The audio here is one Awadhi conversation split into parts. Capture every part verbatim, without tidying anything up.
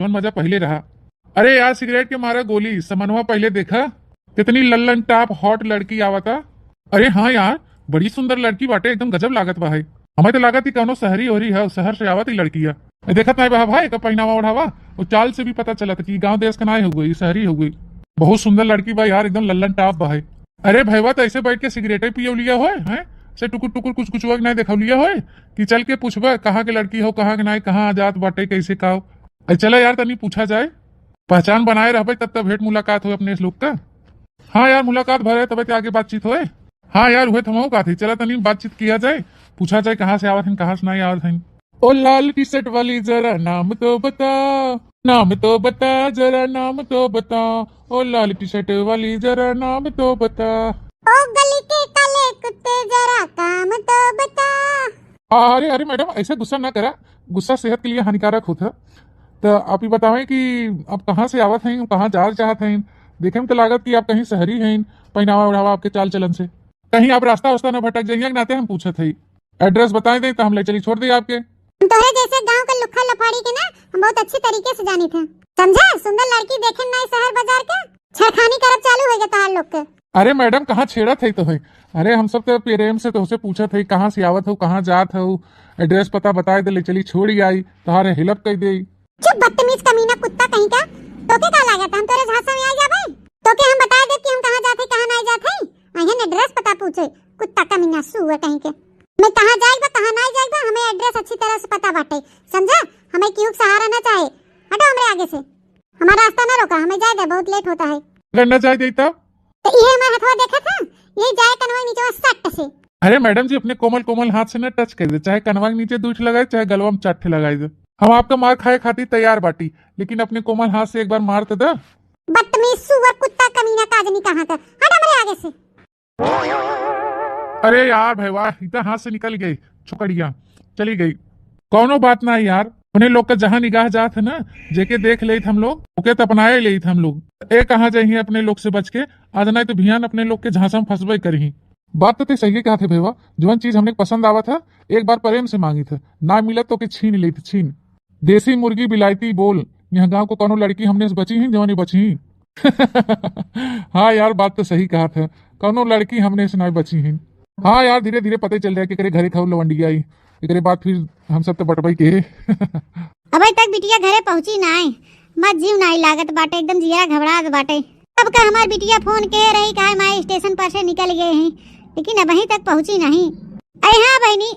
जौन मजा पहिले रहा। अरे यार, सिगरेट के मारा गोली, समनवा पहिले देखा, कितनी लल्लन टाप हॉट लड़की आवता। अरे हाँ यार, बड़ी सुंदर लड़की बाटे, एकदम गजब लागत बा है। हमें तो लागत ही कौनो शहरी ओहरी है, शहर से आवत ही लड़की है। ए, देखत नाई बा भाई, एकर पहिनावा ओढ़ावा, वो चाल से भी पता चलत कि गाँव देश का नाई हो गई, शहरी हो गई। बहुत सुंदर लड़की बा यार, एकदम लल्लन टाप बा है। अरे भैया, तो ऐसे बैठ के सिगरेटे पियौलिया होए हैं, से टुकुर टुकुर कुछ कुछ नहीं देखौलिया होए कि चल के पूछबा कहाँ के लड़की हो, कहाँ के नाई, कहाँ जात बाटे, कैसे का हो। अरे चला यार, तनी पूछा जाए, पहचान बनाए रहबे तब तक भेंट मुलाकात हो अपने लोग का। हाँ यार, मुलाकात भरे तबे ते आगे बातचीत होए। हाँ यार, उहे तो हमहू कहत हई, चला तनी बातचीत किया जाए, पूछा जाए कहाँ से आवत हन, कहाँ से नहीं आवत हन। ओ लाल टी शर्ट वाली जरा नाम तो बता, नाम तो बता, जरा नाम तो बता, ओ लाल टी शर्ट वाली जरा नाम तो बता। ओ गली के काले कुत्ते जरा काम तो बता। अरे, अरे मैडम, ऐसे गुस्सा ना करा, गुस्सा सेहत के लिए हानिकारक होत है। तो आप ही बतावें कि आप कहाँ से आवत हैं, कहाँ जाल चाहत हैं? देखे में तो लागत कि आप कहीं शहरी हैं, पहनावा ओढ़ावा आपके चाल चलन से। कहीं आप रास्ता वास्ता न भटक जाइए, नाते हम पूछत हई। एड्रेस बताए दें तो हम ले चली छोड़ दें आपके। हम तोहरे जैसे गांव के लुक्खा लफाड़ी के ना, हम बहुत अच्छी तरीके से जानी थे, समझा? सुंदर लड़की देखे ना शहर बाजार के, छेड़खानी करब चालू हो गया तोहार लोग के। अरे मैडम, कहाँ छेड़त है तो है? अरे हम सब तो प्रेम से तोहसे पूछत है, कहाँ से आवत हो, कहाँ जात हो, एड्रेस पता बताए दे, ले चली छोड़ी आई, तोहारे हेल्प कर दे। चुप बदतमीज कमीना कुत्ता कहीं का, तोके का लागत हम तोरे झांसा में आ जाबे? तोके हम बता दे कि हम कहाँ जात है, कहाँ नहीं जात है। अहन एड्रेस पता पूछे, कुत्ता कमीना सुअर कहीं के। मैं कहाँ जाइबा, कहाँ नहीं जाइबा, हमें एड्रेस अच्छी तरह से पता बाटे, समझा? हमें केहू के सहारा ना चाहे, हटो हमरे आगे से। हमारा रास्ता ना रोका, हमें जाए दे, बहुत लेट होता है। अगर न जाए दे तब? तो ये हमारा हथवा देखा था, यही जाए कनवा नीचे सट से। अरे मैडम जी, अपने कोमल कोमल हाथ से ना टच कर दे, चाहे कनवा के नीचे दू ठे लगाए, चाहे गलवा में चार ठे लगाए दे। हम आपका मार खाए खातिर तैयार बाटी, लेकिन अपने कोमल हाथ से एक बार मार तो दे। बदतमीज सुअर कुत्ता कमीना काजनी कहाँ का, हट हमरे आगे से। अरे यार भैया, इतना हाथ से निकल गई, छोकरिया चली गई। कौनो बात ना यार, अपने लोग का जहाँ निगाह जात है ना, जेके देख लेत हम लोग, ओके तो अपनाए लेत हम लोग। ए कहाँ जाइए अपने लोग से बच के, आज नहीं तो भियान अपने लोग के झांसा में फंसबे करी। बात तो ते सही कहा थे भैया, जवन चीज हमने पसंद आवत है, एक बार प्रेम से मांगी थे, ना मिलत तो के छीन लेत, छीन। देसी मुर्गी बिलायती बोल, यहाँ गाँव को कौनो लड़की हमने से बची ही, जवानी बची ही। हाँ यार, बात तो सही कहा था, कौनो लड़की हमने से ना बची ही। हाँ यार, धीरे धीरे पता चल जाए कि करे घरे खाऊ लवंडिया आई, एकरे बाद फिर हम सब तो बटबई के। अबे तक बिटिया घरे पहुंची नाय, मत जीव नाय लागत बाटे, एकदम जियरा घबरात बाटे। अब का हमार बिटिया फोन के रही, "काय माई स्टेशन पर से निकल गए हैं," लेकिन अबहीं तक पहुंची नहीं। अरे हाँ बहिनी,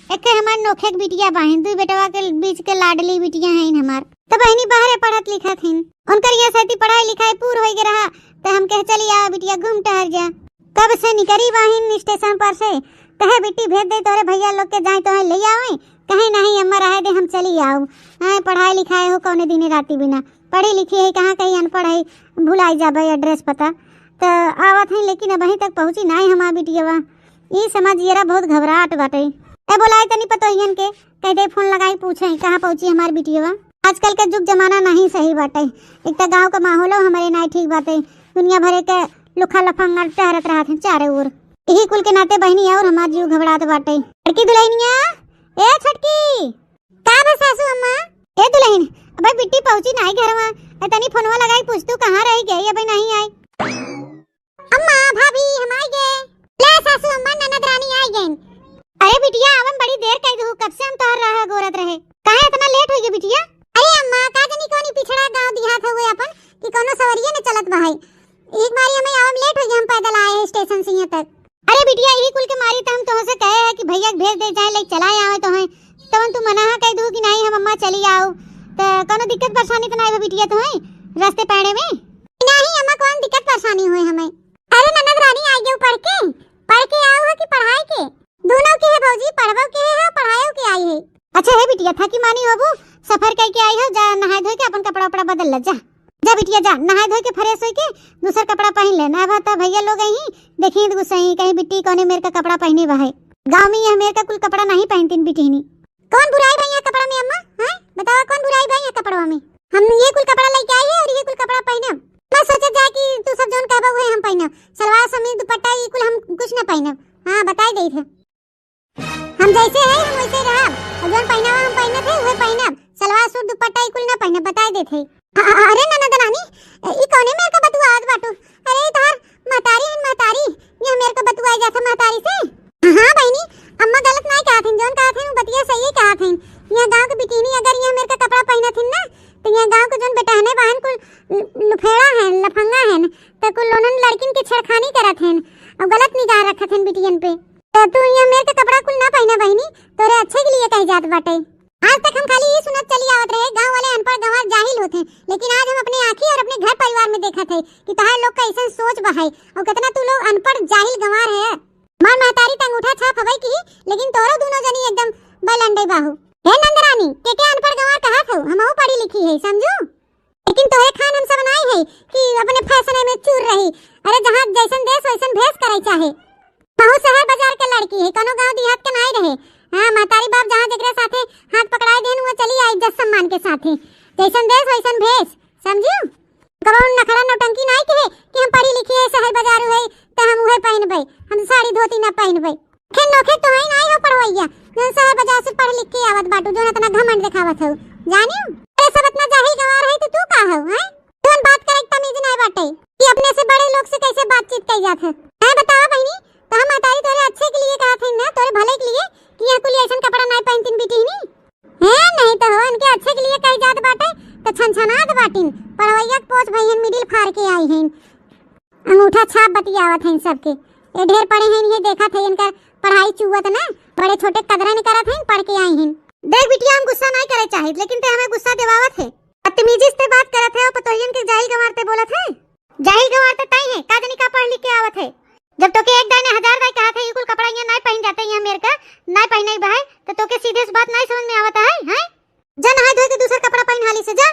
एक हमार नोखे के बिटिया बाहिन, दुई बेटवा के बीच के लाडली बिटिया हैं हमार। तो बहिनी बाहरे पढ़त लिखत हिन, उनकर यहाँ साथी पढ़ाई लिखाई पूर होई के रहा, तो हम कहे, "चली आवा बिटिया, घूम टहर जा।" कब से निकरी बाहिन स्टेशन पर से, कहे, "बिट्टी भेज दे तोरे भैया लोग के, जाए तो ले आवे।" कहे, "नहीं अम्मा, रहे दे, हम चली आऊ। हाँ, पढ़ाई लिखाई हो कौने दिने राती बिना, पढ़ी लिखी है, कहाँ कहीं अनपढ़ है, भुलाई जाबे एड्रेस पता।" तो आवत है, लेकिन अबहीं तक पहुँची नहीं हमार बिटियवा। ई समझ जियरा बहुत घबराहट बाटे। ए, बोलाई तनी पतोहियन के, कह दे फोन लगाई पूछे कहाँ पहुँची हमार बिटियवा। आजकल के जुग जमाना नहीं सही बाटे। एक तो गाँव का माहौलो हमारे नाई ठीक बाटे, दुनिया भरे के लुखा लफंगा टहरत रहत हैं चारे ओर। यही कुल के नाते बहिनी और हमार जीव घबरात बाटे। बड़की दुल्हनिया, ए छोटकी, का बा सासू अम्मा? ए दुल्हन, अबे बिट्टी पहुँची नाई घरवा, ए तनी फोनवा लगाई पूछ तू कहाँ रह गई, अबे नहीं आई। अम्मा, भाभी, हम आइ गए। ले सासू अम्मा, ननद रानी आइ गइन। अरे बिटिया, आवे में बड़ी देर कइ दहू, कब से हम तोहर राह गोरत रहे। काहे इतना लेट होइ गए बिटिया? अरे अम्मा, का जानी कौनी पिछड़ा गाँव दिहात हउए अपन कि कौनो सवरिये न चलत बा है। एक बारी हमें आवे में लेट होइ गए, हम पैदल आए हैं स्टेशन से यहाँ तक। अरे बिटिया, यही कुल के मारी तो हम तोहसे कहे हैं कि भैया के भेज दे, जाए ले चला आवे तो हैं। तवन तू मना कइ दहू कि नहीं हम अम्मा चली आऊ। तो कौनो दिक्कत परेशानी तो नहीं बा बिटिया तुम्हें रास्ते पैड़े में? नहीं अम्मा, कौन दिक्कत परेशानी हुई हमें? अरे ननद रानी आइ गयो पढ़ के, पढ़ के आउ है कि पढ़ाई के? दोनों के है भौजी, पढ़बो के है, पढ़ायो के आई है। अच्छा है बिटिया, थाकी मानी होबू, सफर कइ के आई हो, जा नहाए धोए के अपन कपड़ा उपड़ा बदल ले, जा। जा बिटिया जा, नहाए धोए के फ्रेश होए के दूसर कपड़ा पहन ले। ना बा त भैया लोग आई देखी गुस्सा ही, कहीं बिट्टी कौने मेर का कपड़ा पहने बा है। गाँव में यह मेर का कुल कपड़ा नहीं पहनतीन बिटिहनी। कौन बुराई बा यहाँ कपड़ा में अम्मा? हैं? बतावा कौन बुराई बा यहाँ कपड़वा में? हम ये कुल कपड़ा लेके आई है और ये कुल कपड़ा पहनब। मैं सोचत जाए कि तू सब जौन कहबा उहे हम पहनब। सलवार समीज दुपट्टा ये कुल हम कुछ न पहनब। हाँ, बताई देई थे। हम जैसे है हम वैसे रहब। और जौन पहनावा हम पहनत है उहे पहनब। सलवार सूट दुपट्टा ई कुल ना पहिने, बताई देत है। अ-, अ-, अरे ननद रानी, ई कौने मेर का बतुआवत बाटू? अरे ई तोहार महतारी हन, महतारी। ये मेर का बतुआई जात है महतारी से। हाँ बहिनी, अम्मा गलत नाई कहत हन, जौन कहत हन उ बतिया सही कहत हन। ये गाँव के बिटिनी अगर ये मेर का कपड़ा पहिनत हन ना, तो ये गाँव के जौन बेटहने बहन कुल लु-, लुफेड़ा हन, लफंगा हन, तो कुल उन्हन लड़किन के छेड़खानी करत हन और गलत निगाह रखत हन बिटियन पे। तो तू ये मेर का कपड़ा कुल ना पहिना बहिनी, तोरे अच्छे के लिए कही जात बाटे। आज तक हम खाली ई सुनत चली आवत रहे, गाँव वाले अनपढ़ गंवार जाहिल होत हैं, लेकिन आज हम अपने आँखी और अपने घर परिवार में देखत है कि तोहार लोग का अइसन सोच बा है और कितना तू लोग अनपढ़ जाहिल गंवार है। हमार महतारी त अंगूठा छाप हवई की, लेकिन तोरो दोनों जनी एकदम बलंडे बाहू। हे नंदरानी, के के अनपढ़ गंवार कहत हऊ? हमहू पढ़ी लिखी है, समझू? लेकिन तोहरे खान हम सब नाई है कि अपने फैसने में चूर रही। अरे जहाँ जैसन देश वैसन भेष करे चाहे। महू शहर बाजार के लड़की है, कोनो गाँव देहात के नाई रहे। हाँ, महतारी बाप जहाँ जेकरे साथे हाथ पकड़ाए देन, वो चली आई इज्जत सम्मान के साथे। जैसन देश वैसन भेष, समझियो? कबहू नखरा नौटंकी नाई कहे कि हम पढ़ी लिखी है, शहर बाजारू है, त हम उहे पहिनबे, हम साड़ी धोती ना पहिनबे। खेन नोखे तो है नाई हो पढ़वैया, जौन शहर बाजार से पढ़ लिख के आवत बाटू, जौन इतना घमंड देखावत हो, जानियो? अरे सब इतना जाहिल गंवार है तो तू का हो, हैं? जौन बात करे के तमीज नाई बाटे कि अपने से बड़े लोग से कैसे बातचीत कई जात है। हैं बतावा बहिनी, तो हम महतारी तोरे अच्छे के लिए कहत है ना, तोरे भले के लिए कि यहाँ कुल ऐसन कपड़ा नाई पहनतीन बिटिहनी। हैं, नहीं तो हो, इनके अच्छे के लिए कही जात बाटे, तो छनछनात बाटिन। पढ़वैया के पोच भइहन, मिडिल फाड़ के आई हैं। अंगूठा छाप बतियावत हैं सबके। ये ढेर पढ़े हैं, ये देखत है, इनका पढ़ाई चुवत ना, बड़े छोटे कदरन करत हैं, पढ़ के आई हैं। देख बिटिया, हम गुस्सा नहीं करे चाहित, लेकिन ते हमें गुस्सा दिवावत है। बदतमीजी से बात करत है और पतोहियन के जाहिल गंवार ते बोलत है। जाहिल गंवार ते तई है, का जानी का पढ़ लिख के आवत है। जब तोके एक दाई ने हजार दाई कहत है, "ई कुल कपड़ा यहाँ नाई पहिन जाते, यहाँ मेर का नाई पहिने बा है," तो तोके सीधे से बात नाई समझ में आवत है, हैं? जा नहाई धोई के दूसर कपड़ा पहिन हाली से, जा।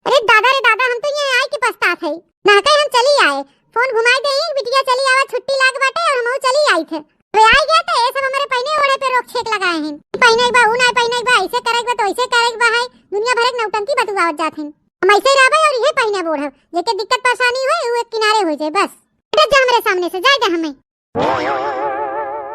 अरे दादा रे दादा, हम तो यहाँ आई के पछतात है। नहके हम चली आए, फोन घुमाई दे, बिटिया चली आवा, छुट्टी लाग बाटे और हमहू चली आई थे। अबे आई गया तो ये सब हमारे पहिने ओढ़े पे रोक छेक लगाए हैं। पहिने एक बा, ऊ नाई पहिने एक बा, ऐसे करे एक बा, तो ऐसे करे एक बा है। दुनिया भर एक नौटंकी बतुआवत जात हैं। हम ऐसे ही रहबे और इहे पहिने ओढ़ब। जेके दिक्कत परेशानी होए, ऊ एक किनारे हो जाए बस। हट जा हमरे सामने से, जाए दे हमें।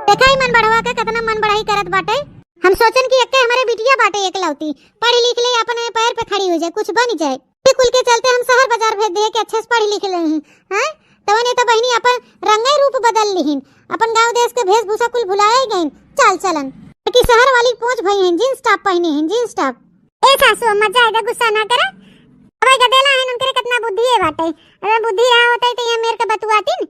देखा ही मन बढ़वा के कितना मन बढ़ाई करत बाटे। हम सोचन कि एक्के हमरे बिटिया बाटे एकलौती, पढ़ लिख ले, अपने पैर पे खड़ी हो जाए, कुछ बन जाए। ये कुल के चलते हम शहर बाजार भेज दिए कि अच्छे से पढ़ लिख ले ही, हैं? तवने तो बहिनी अपन रंगे रूप बदल लिहिन, अपन गांव देश के वेशभूषा कुल भुलाए गइन, चाल चलन। कि शहर वाली पोंछ भई हैं, जींस टॉप पहिने हैं, जींस टॉप। ए सासू अम्मा, ज्यादा गुस्सा ना करा। अबे गदेला हैं, उनके कितना बुद्धि है बाटे। अबे बुद्धि रहा होता है तो ये मेर के बतुआतीन।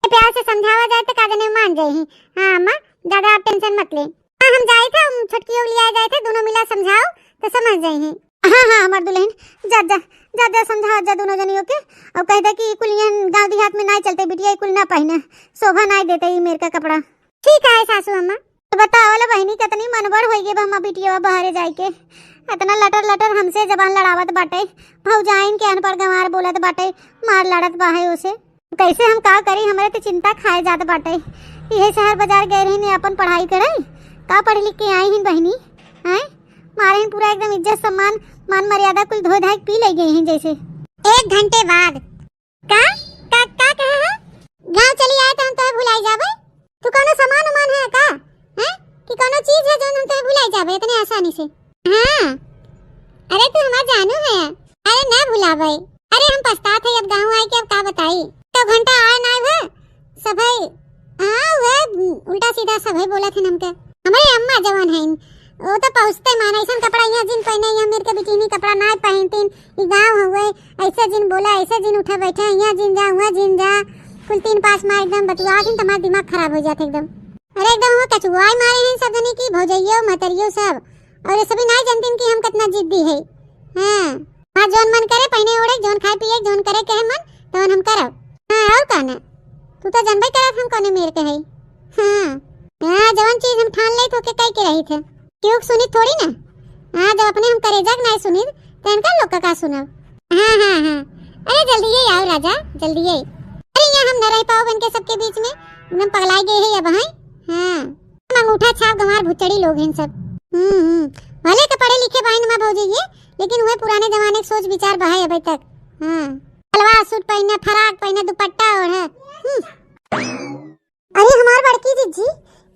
प्यार से समझावा जाए तो का जने मान जाए ही। हाँ अम्मा, ज्यादा आप टेंशन मत ले। हाँ, हम जाए थे, हम छोटकी ले आए जाए थे, दोनों मिला समझाओ तो समझ जाए ही। हाँ, हाँ, हमार दुल्हन, जा, जा, जा, जा, समझा जा दोनों जनियों के, और कह दे कि कुल यहाँ गाँव देहात में नाई चलते बिटिया, कुल ना पहिने, शोभा नाई देते ई मेर का कपड़ा। ठीक है सासू अम्मा। तो बताओ लो बहिनी, कितनी मनबड़ होई गई बा हमार बिटिया बहरे जाए के, इतना लटर लटर हमसे जबान लड़ावत बाटे, भौजाइन के अनपढ़ गंवार बोलत बाटे, मार लड़त बा है उसे। कैसे हम का करी, हमरे तो चिंता खाए जात बाटे। इहे शहर बाजार गए रही ने अपन पढ़ाई करे, का पढ़ लिख के आई हिन बहिनी, हैं? मारे हिन पूरा एकदम इज्जत सम्मान, मान मर्यादा कुल धोए धाए के पी ले गई हिन जैसे। एक घंटे बाद। का? का, का कहे है? गाँव चली आए तो हम तोहे भुलाई जाबे? तू कोनो सामान उमान है का? हैं? कि कोनो चीज है जौन हम तोहे भुलाई जाबे इतने आसानी से? हाँ। अरे तू हमार जानू है। अरे ना भुलाबे। अरे हम पछतात है अब गाँव आए के, अब का बताई। तो घंटा आए ना है। सभई, हाँ, वे उल्टा सीधा सभई बोलत हन हमके। हमरे अम्मा जवन हईन, वो तो पहुँचते मान, ऐसन कपड़ा यहाँ जिन पहने, यहाँ मेर के बिटिनी कपड़ा ना पहनतीन, ई गाँव हवे, ऐसे जिन बोला, ऐसे जिन उठा बैठा, यहाँ जिन जा, वहाँ जिन जा, कुल तीन पाँच मार एकदम बतुआत हन, तुम्हारा दिमाग खराब हो जात एकदम। अरे एकदम वो कचुआई मारे हैं सब जने की, भौजइयो, महतरियो सब। और ये सभी नाई जानतीन कि हम कितना जिद्दी है। हाँ, हाँ, जौन मन करे पहिने ओढ़े, जौन खाए पिए, जौन करे कहे मन, तौन हम करब। हाँ, और का ना? तू तो जानबे करत हम कौने मेर के हई। हाँ, हाँ, जवन चीज हम ठान लेत होके कई के रही थे। क्यों सुनी थोड़ी ना। हाँ, जब अपने हम करेजा के नाई सुनी, तो इनका लोग का, का सुनब? हाँ, हाँ, हाँ। अरे जल्दी ही आओ राजा, जल्दी ही। अरे यहाँ हम न रह पाओ इनके सबके बीच में, एकदम पगलाई गए है अब, हैं? हाँ। हम अंगूठा छाप गंवार भुचड़ी लोग हैं सब। हम्म, हम्म। भले के पढ़े लिखे बाइन माँ भौजी ये, लेकिन वह पुराने जमाने के सोच विचार बहाए अबे तक। हाँ। सलवार सूट पहने, फराक पहने, दुपट्टा ओढ़े। हम्म। अरे हमार बड़की जिज्जी,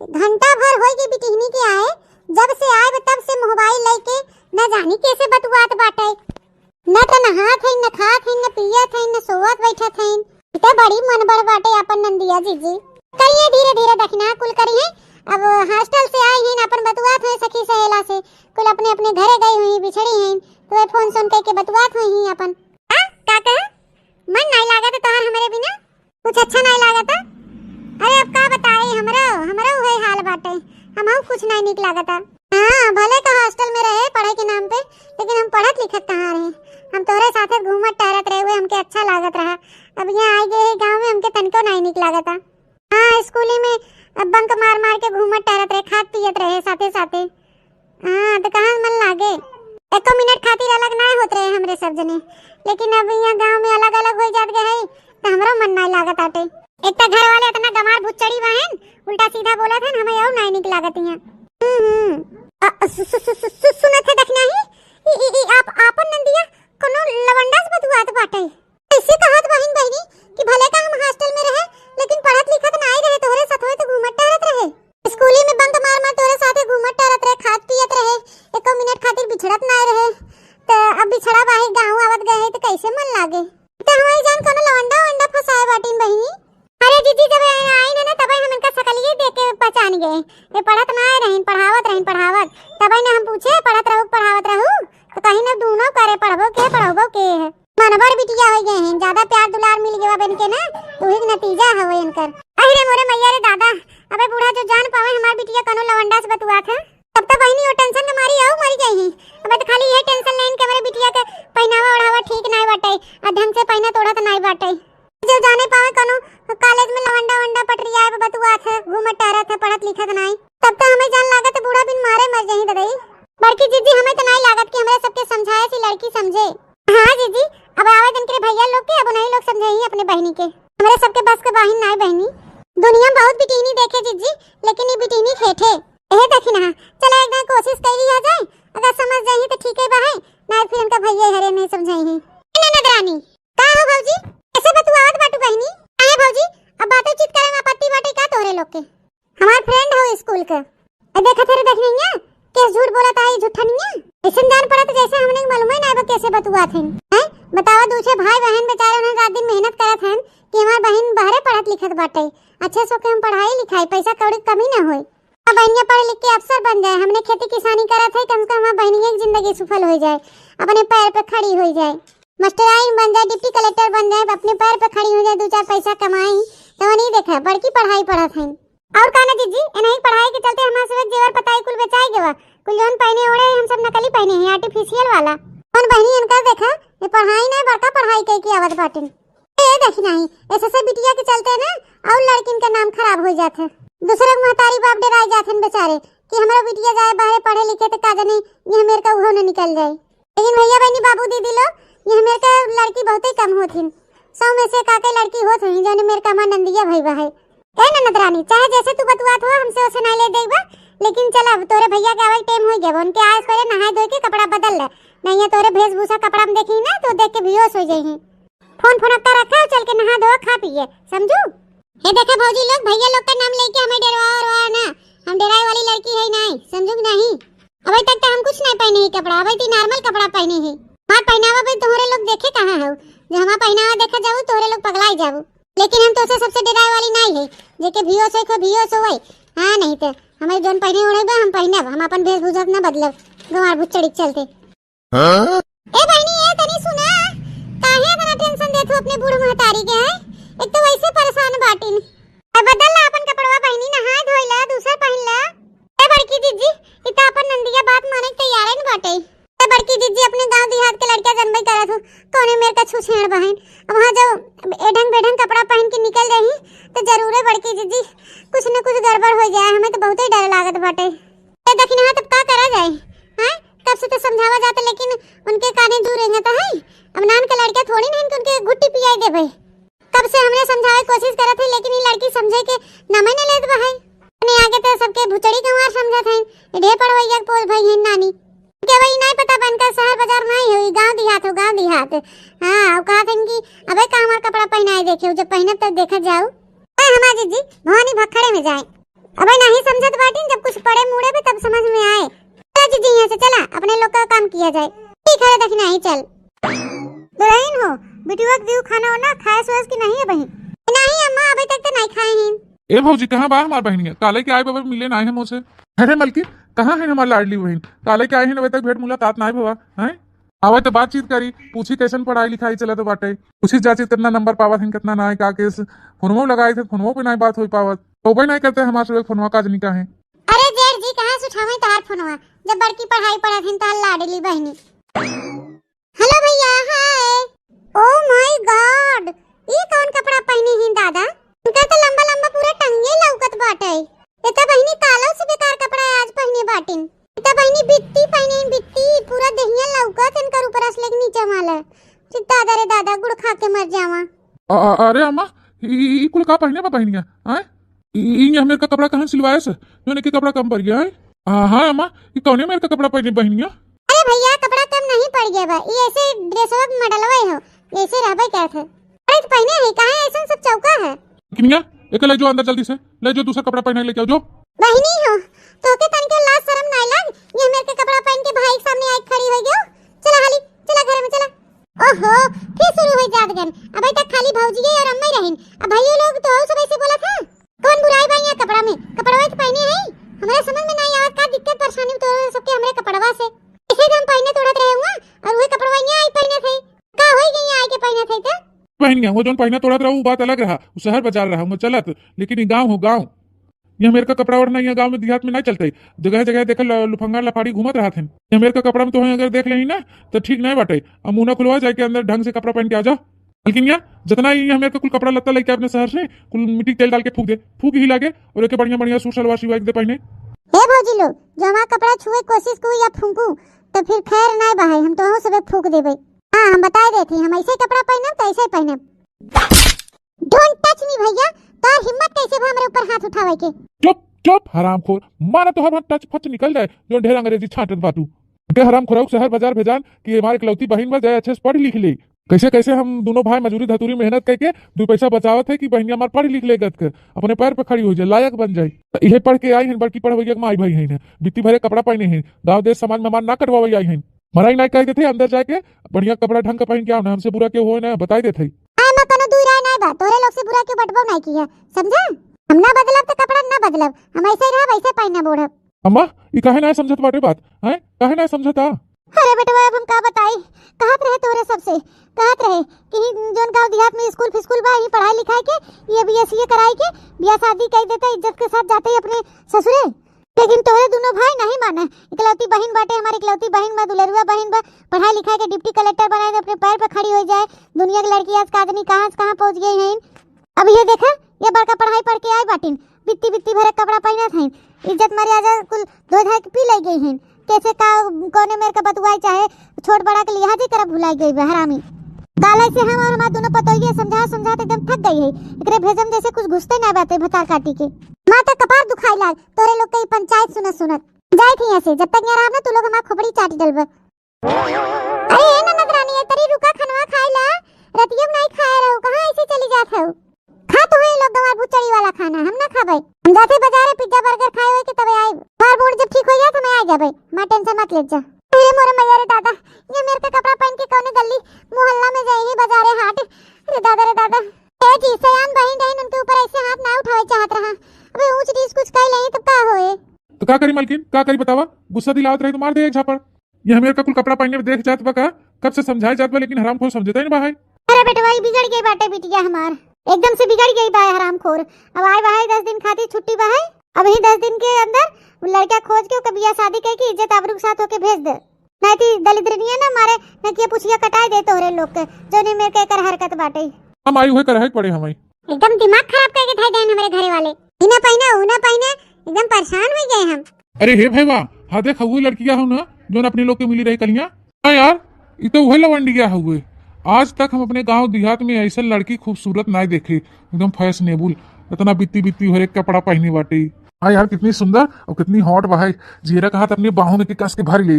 घंटा भर होई के बिटिहनी के आए, जब से आए बा तब से मोबाइल लेके न जानी कैसे बतुआत बाटे। न त नहात हइन, न खात हइन, न पियत हइन, न सोवत बैठत हइन। ई त बड़ी मनबढ़ बाटे आपन नंदिया जीजी। करिए धीरे धीरे दखिना कुल करिए। अब हॉस्टल से आई हइन, आपन बतुआत हइन सखी सहेला से, कुल अपने अपने घरे गई हुई, बिछड़ी हइन, तो ये फोन सोन कइके बतुआत हुई ही आपन। आ, का कहे? मन नाई लागत तोहार हमरे बिना? कुछ अच्छा नाई लागत? अरे अब का बताई, हमरो, हमरो उहे हाल बाटे, हमहू कुछ नाई नीक लागत। हाँ, भले का हॉस्टल में रहे पढ़े के नाम पे, लेकिन हम पढ़त लिखत कहाँ रहे? हम तोहरे साथे घूमत टहरत रहे, उहे हमके अच्छा लागत रहा। अब यहाँ आई गए गाँव में, हमके तनिको नाई नीक लागत। हाँ, स्कूली में अब बंक मार मार के घूमत टहरत रहे, खात पियत रहे साथे साथे। हाँ, तो कहाँ मन लागे? एको मिनट खातिर अलग ना होत रहे हमरे सब जने, लेकिन अब यहाँ गाँव में अलग अलग हो जात गए है, तो हमरो मन नाई लागत आटे। एक तो घर वाले इतना गमार भुच्चड़ी बहन, उल्टा सीधा बोलत हन, हमें यहू नाई निक लागत यहाँ। हम्म, हम्म। अ, सु-, सु-, सु-, सु-, सु-, सुनत है दखिना ही, ई, ई, ई आप आपन नंदिया कोनो लवंडा से बतुआत बाटे। ऐसे कहत बहिन बहिनी कि भले का हम हॉस्टल में रहे, लेकिन पढ़त लिखत नाई रहे, तोहरे साथ होए तो घूमत टहरत रहे। स्कूली में बंक मार मार तोरे साथे घूमत टहरत रहे, खात पियत रहे, एको मिनट खातिर बिछड़त नाय रहे। त अब बिछड़ा बाहे गाँव आवत गए है त कैसे मन लागे? त हमारी जान कोनो लवंडा वंडा फंसाए बाटिन बहिनी। अरे जीजी, जब आई न, न तबे हम इनका शकलिए देख के पहचान गए। ये पढ़त नाय रहीन, पढ़ावत रहीन, पढ़ावत। तबे न हम पूछे, पढ़त रहू, पढ़ावत रहू? त कहीं न दूनो करे, पढ़बो के, पढ़बो के है। मनबर बिटिया हो गए हैं, ज्यादा प्यार दुलार मिल गया बन के ना, तो वही नतीजा है वो इनकर। अरे मोरे मैया रे दादा, अबे बूढ़ा जो जान पावे हमार बिटिया कनो लवंडा से बतुआ था, तब तो बहिनी वो टेंशन के मारी आऊ मरी गई है। अबे तो खाली ये टेंशन लेन के हमारे बिटिया के पहनावा ओढ़ावा ठीक नाई बाटे, आ ढंग से पहनत ओढ़त नाई बाटे। जो जाने पावे कनो कॉलेज में लवंडा वंडा पटरिया है, बतुआ था, घूमत टहरत है, पढ़त लिखत नाई, तब तो हमें जान लागत बूढ़ा बिन मारे मर जाही ददई। बड़की जीजी, हमें तो नाई लागत कि हमरे सबके समझाए सी लड़की समझे। हाँ जीजी, अब आवे दिन के भैया लोग के, अब उन्हीं लोग समझाई अपने बहिनी के। हमरे सबके बस के बाहिन नाई बहिनी। दुनिया में बहुत बिटिहनी देखे जीजी, लेकिन ये बिटिहनी खेठे। एहे देखी ना, चलो एक बार कोशिश कर लिया जाए, अगर समझ जाई तो ठीक है बाहे, नाई फिर इनका भैया हरे नहीं समझाई ही। ए ननद रानी, का हो भौजी, कैसे बतुआवत बाटू बहिनी? काहे भौजी, अब बातों चीत करे में आपत्ति बाटे का तोहरे लोग के? हमार फ्रेंड हो स्कूल के। ए देखा तेरे देखनिया, कैसे झूठ बोलत है झूठनिया। ऐसन जान पड़त जैसे हमने के मालूम ही ना बा कैसे बतुआत हैं। हैं? बतावा, दूसरे भाई बहन बेचारे उन्हें रात दिन मेहनत करत हैं कि हमार बहन बहरे पढ़त लिखत बाटे। अच्छे से ओके हम पढ़ाई लिखाई, पैसा कौड़ी के कमी ना होए। अब बहनिया पढ़ लिख के अफसर बन जाए, हमने खेती किसानी करत है, कम से कम हमार बहनिया की जिंदगी सफल हो जाए, अपने पैर पे खड़ी हो जाए, मास्टराइन बन जाए, डिप्टी कलेक्टर बन जाए, अपने पैर पे खड़ी हो जाए, दो चार पैसा कमाई, तो नहीं देखा बड़की पढ़ाई पढ़त हैं। और का ना जीजी, इन्हीं पढ़ाई के चलते हमार सब जेवर पताई कुल बेचाई गवा। कुल जौन पहने ओढ़े हम सब नकली पहने हैं, आर्टिफिशियल वाला। कौन बहनी इनका देखा, ये पढ़ाई ना बड़का पढ़ाई कह के आवत बाटिन। ए देखी नहीं, ऐसे से बिटिया के चलते ना और लड़किन का नाम खराब हो जात है। दूसरे के महतारी बाप डराए जात हैं बेचारे कि हमारा बिटिया जाए बाहरे पढ़े लिखे तो का जाने ये हमेर का उहो न निकल जाए। लेकिन भैया बहनी बाबू दीदी लोग, ये हमेर का लड़की बहुते कम होत हिन। सौ में से काके लड़की होत हुई जौन मेर का हमार नंदिया भई बा है। ए ननद रानी, चाहे जैसे तू बतुआत हो, हमसे ओसे नाई ले देबा, लेकिन चल अब तोरे भैया के आवे के टाइम हो गया, उनके आए से पहले नहाए धोए के कपड़ा बदल ले, नहीं है तोरे वेशभूषा कपड़ा में देखी ना तो देख के बेहोश हो जाई। फोन फोन का रखा, चल के नहा धो खा पिए, समझू? हे देखा भौजी लोग, भैया लोग का नाम लेके हमें डरवा वरवा ना, हम डराए वाली लड़की है नहीं, समझू कि नहीं? अबे तक तो हम कुछ नहीं पहने ही कपड़ा, अबे तो नॉर्मल कपड़ा पहने ही। हमार पहनावा भी तोहरे लोग देखे कहाँ हो, जो हमार पहनावा देखा जाऊ तोहरे लोग पगलाई जाऊ। लेकिन हम तोसे सबसे डराए वाली नहीं है, जेके बेहोश होए को बेहोश होए। हाँ, नहीं तो हमें जौन पहने ओढ़े बा, हम पहनब, हम अपन वेशभूषा न बदलब, गंवार भुच्चड़ी के चलते। हाँ? ए बहिनी, ए तनी सुना, काहे इतना टेंशन देत हो अपने बूढ़ महतारी के, हैं? एक तो वैसे परेशान बाटिन, अब बदल ला अपन कपड़वा बहिनी, नहाए धोए ला, दूसर पहन ला। ए बड़की जीजी, ई त अपन नंदिया बात माने के तैयार है न बाटे। ए बड़की जीजी, अपने गांव देहात के लड़किया जनबे करत हो, कौने मेर का छुछेड़ बहन। अब वहाँ जब एढंग बेढंग कपड़ा पहन के निकल रही, तो जरूरे बड़की जीजी कुछ न कुछ गड़बड़ हो जाए। हमें तो बहुते डर लागत बाटे। ए दखिनहा, तब का करा जाए? हाँ, तब से तो समझावा जाता, लेकिन उनके काने जू रेंगत है। अब नान के लड़का थोड़ी ना इनके उनके घुट्टी पियाई देबे। कब से हमने समझावे कोशिश करत है, लेकिन ये लड़की समझे के नामे न लेत बा है। अपने आगे तो सबके भुचड़ी गंवार समझत है, ये ढेर पढ़वैया के पोल भई है नानी। के वही नहीं पता बा इनका शहर बाजार नहीं हो, गांव देहात हो, गांव देहात। हाँ, वो कहत है कि अबे का हमार कपड़ा पहनाए देखे, जब पहनब तब देखा जाऊ। ए हमार जीजी, भवानी भखड़े में जाए। अबे नहीं समझत बाटिन, जब कुछ पड़े मुड़े पे तब समझ में आए। ए अच्छा जी, यहाँ से चला, अपने लोग का काम किया जाए। ठीक है, दखिनही चल। दुलहिन हो, बिटिया के दियो खाना वाना, खाए सोएस कि नहीं अबहिन? नहीं अम्मा, अभी तक तो नहीं खाए हैं। ए भौजी, कहाँ बा हमार बहिनिया? काले के आए बाबा मिले नाहीं हम ओसे। अरे मलकिन, कहाँ है हमार लाडली बहिन? काले के आए हैं, अबे तक भेंट मुलाकात नाहीं भवा, हैं? आवे तो बातचीत करी, पूछी कैसन पढ़ाई लिखाई चलत बाटे, पूछी जाची कितना नंबर पावत हैं, कितना नाहीं, का केस। फोनवो लगाए थे, फोनवो पे नाहीं बात हो पावत, तो नाहीं करते हमार से फोनवा का जनी का है। अरे जेठ जी, कहाँ से उठावे तोहार फोनवा, जब बड़की पढ़ाई पढ़त हैं तोहार लाडली बहिनी। हेलो भैया, हाय। Oh my God, ई कौन कपड़ा पहने हैं दादा? इनका तो लंबा लंबा पूरा टंगिया लौकत बाटे। ये तो बहिनी कालो से बेकार कपड़ा आज पहने बाटिन। ये तो बहिनी बित्ती पहने हैं, बित्ती, पूरा देहिया लौकत इनकर ऊपर से लेके नीचे वाला। अरे दादा रे दादा, गुड़ खा के मर जावा। अ-, अ-, अरे अम्मा, ई, ई, ई कुल का पहिने बा बहिनिया, आय? ई, ई, ई मेर का कपड़ा कहाँ सिलवाए से? जौन एक कपड़ा कम पड़ गया है। आ, हाँ अम्मा, ई कौने मेर का कपड़ा पहिने बहिनिया? अरे भैया, कपड़ा कम नहीं पड़ गया बा, ई ऐसे ड्रेसवा के मॉडलवा हो, ऐसे रहबे क्या थे। अरे तो पहिने है, काहे ऐसन सब चौका है? किनिया, एके ले जो अंदर जल्दी से, ले जो दूसरा कपड़ा पहने लेके आओ जो। बहिनी हो, तोके तनके लाज शरम नाय लाग? ये मेर के कपड़ा पहन के भाई के सामने आके खड़ी हो गयो। चला हाली, चला घर में चला। ओहो, फिर शुरू हो जात गन। अबे तक खाली भौजिये और अम्मा ही रहिन। अब भाइयों लोग तो हो सब ऐसे बोला था। कौन बुराई बा यहाँ कपड़ा में? कपड़वा तो पहने है। हमारे समझ में नहीं आवत का दिक्कत परेशानी तो सबके हमरे कपड़वा से। ऐसे तो हम पहने तोड़त रहे हुआ और वही कपड़वा यहाँ आई पहने थे। का होई गई यहाँ आके पहने थे तो? पहन गया, वो जौन पहने तोड़त रहा, वो बात अलग रहा। वो शहर बाजार रहा, वो चलत, लेकिन ये गाँव हो, गाँव। ये मेर का कपड़ा ओढ़ना यहाँ गाँव में देहात में नहीं चलते। जगह जगह देखे ल-, लुफंगा लफाड़ी घूमत रहत हैं। ये मेर का कपड़ा में तो अगर देख लेही ना, तो ठीक नहीं बाटे। अब मुंह ना खुलवा जाए के अंदर ढंग से कपड़ा पहन के आ जा। लेकिन यहाँ जितना ही ये मेर का कुल कपड़ा लत्ता लेके अपने शहर से, कुल मिट्टी तेल डाल के फूक दे, फूक ही लागे और एक बढ़िया बढ़िया सूट सलवार सिवा के दे पहने। हे भौजी लोग, जो हमारा कपड़ा छुए कोशिश करू या फूंकू, तो फिर खैर नहीं बहाई, हम तो सबे फूक देबे। हाँ, हम बताए देते हैं, हम ऐसे ही कपड़ा पहनब तो ऐसे ही पहनब। Don't touch me भैया, तोर हिम्मत कैसे भा हमरे ऊपर हाथ उठावे के? चुप, चुप, हरामखोर, मारा तोहर वहाँ टच फच निकल जाए, जो ढेर अंग्रेजी छांटत बाटू। के हरामखोरऊ शहर बाजार भेजान कि हमार इकलौती बहिन बा, जाए अच्छे से पढ़ लिख ले। कैसे कैसे हम दोनों भाई मजूरी धतूरी मेहनत करके दो पैसा बचावत है कि बहिनिया हमार पढ़ लिख ले गत के, अपने पैर पे खड़ी हो जाए, लायक बन जाए। तो इहे पढ़ के आई हैं, बड़की पढ़वैया के माई भाई हैं, बित्ती भरे कपड़ा पहने हैं, गाँव देश समाज में मार ना कटवावे आई हैं। मराई ना कह देते अंदर जाके, बढ़िया कपड़ा ढंग का पहन के आओ ना, हमसे बुरा क्यों हो ना, बताई देते। आए में कोनो दुई राय नहीं बा, तोरे लोग से बुरा क्यों बटबो नहीं किया, समझा? हम ना बदलब तो कपड़ा ना बदलब, हम ऐसे ही रहब, ऐसे पहनब ओढ़ब। अम्मा, ई काहे ना समझत बाटे बात, हैं? काहे ना समझता? अरे बेटवा, अब हम का बताई, कहत रहे तोरे सबसे, कहत रहे कि जौन गाँव देहात में स्कूल फिस्कूल बा, यहीं पढ़ाई लिखाई के, ये बीए सीए कराई के, बियाह शादी कर देते, इज्जत के साथ जाते ही अपने ससुरे। लेकिन तोरे दोनों भाई नहीं माने, इकलौती बहिन बाटे, हमारी इकलौती बहिन बा, दुलरुआ बहिन बा, पढ़ाई लिखाई के डिप्टी कलेक्टर बनाए दे, अपने पैर पे खड़ी हो जाए। दुनिया के लड़की आज का आदमी कहाँ से कहाँ पहुँच गई हैं। अब ये देखा, ये बड़का पढ़ाई पढ़ के आई बाटिन, बित्ती बित्ती भरे कपड़ा पहनत हैं, इज्जत मर्यादा कुल धो धाय के पी ले गई हैं। कैसे का, कौने मेर का बतुआई, चाहे छोट बड़ा के लिहाज ही करब भुलाई गई बा हरामी। काले से हम और हमार दोनों पतोहिए समझा समझा के एकदम थक गई है। एकरे भेजम जैसे कुछ घुसते ना बाटे भतार काटी के। माँ तो कपार दुखाई लाग तोरे लोग के ई पंचायत सुनत सुनत। जाई थी यहाँ से, जब तक यहाँ रहब ना तू लोग हमार खोपड़ी चाटी डलबे। अरे ए ननद रानी, ए तरी रुका, खनवा खाए ला, रतिया में नहीं खाए रहो, कहाँ ऐसे चली जात हो? खा तो है लोग गंवार भुचड़ी वाला खाना, हम ना खाबे। हम जाते बाजारे पिज्जा बर्गर खाए हुए के तबे आए। हमार मूड जब ठीक हो जाए तो मैं आ जाबे, माँ टेंशन मत ले जा। अरे मोरे मैया रे दादा, ये मेर का कपड़ा पहन के कौने गली मोहल्ला में जाई है बाजारे हाट। अरे दादा रे दादा। ए जी, सयान बहिन रहिन, उनके ऊपर ऐसे हाथ ना उठावे चाहत रहा। अबे ऊंच नीच कुछ कह लेही तब का होए? तो का करी मलकिन, का करी बतावा? गुस्सा दिलावत रही तो मार दे एक झापड़। ये हमें का कुल कपड़ा पहनने में देख जात बा का? कब से समझाए जात बा, लेकिन हरामखोर समझता ही ना बा है। अरे बेटवा, ई बिगड़ गई बाटे बिटिया हमार, एकदम से बिगड़ गई बा हरामखोर। अब आए बा है दस दिन खातिर छुट्टी बा है, अब ही दस दिन के अंदर लड़का खोज के ओकर बियाह शादी करके इज्जत आबरू के साथ होके भेज दे, नहीं तो दलिद्रनिया ना मारे नकिया पुछिया कटाए दे तोहरे लोग के, जौने मेर के एकर हरकत बाटे। हम आई हुए करहे के पड़े हमें। एकदम दिमाग खराब करके धर देन हमरे घरे वाले। ई ना पहिने, ऊ ना पहिने, एकदम परेशान हो गए हम। अरे हे भैया, हाँ देख, हउए लड़किया हो ना, जौन अपने लोग के मिली रही कलिया। हाँ यार, ई तो उहे लवंडिया हउए। आज तक हम अपने गांव देहात में ऐसे लड़की खूबसूरत नाय देखे, एकदम फैशनेबल, इतना बित्ती बित्ती हर एक कपड़ा पहने बाटे। हाँ यार, कितनी सुंदर और कितनी हॉट बा है। जियरा कहा त अपनी बाहों में के कस के भर ले।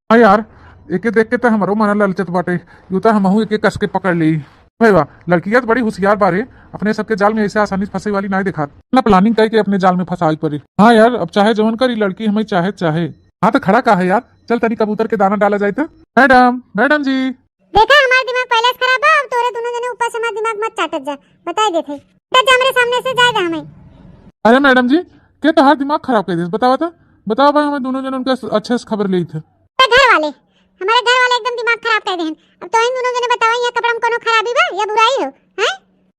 हाँ यार, एके देख के त हमरो मन ललचत बाटे, यूं त हमहू एके कस के पकड़ ले। भैया, लड़कियां तो बड़ी होशियार बारे, अपने सबके जाल में ऐसे आसानी से फंसे वाली नाय देखात। ना प्लानिंग करके अपने जाल में फंसाई पड़े। हाँ यार, अब चाहे जवन करी लड़की, हमें चाहे चाहे। हाँ, तो खड़ा का है यार, चल तनी कबूतर के दाना डाला जाए तो। मैडम, मैडम जी। देखा, हमार दिमाग पहले से खराब बा, अब तोरे दोनों जने ऊपर से हमार दिमाग मत चाटत जा, बताई देथे। हट जा हमरे सामने से, जाए दे हमें। अरे मैडम जी, के तोहार दिमाग खराब कर देस? बतावा तो, बतावा भाई, हमें दोनों जने उनका अच्छे से खबर लेई थे। तो घर वाले, हमारे घर वाले एकदम दिमाग खराब कर देहन। अब तो इन दोनों जने बतावा, यहाँ कपड़ा में कोनो खराबी बा या बुराई हो, हैं?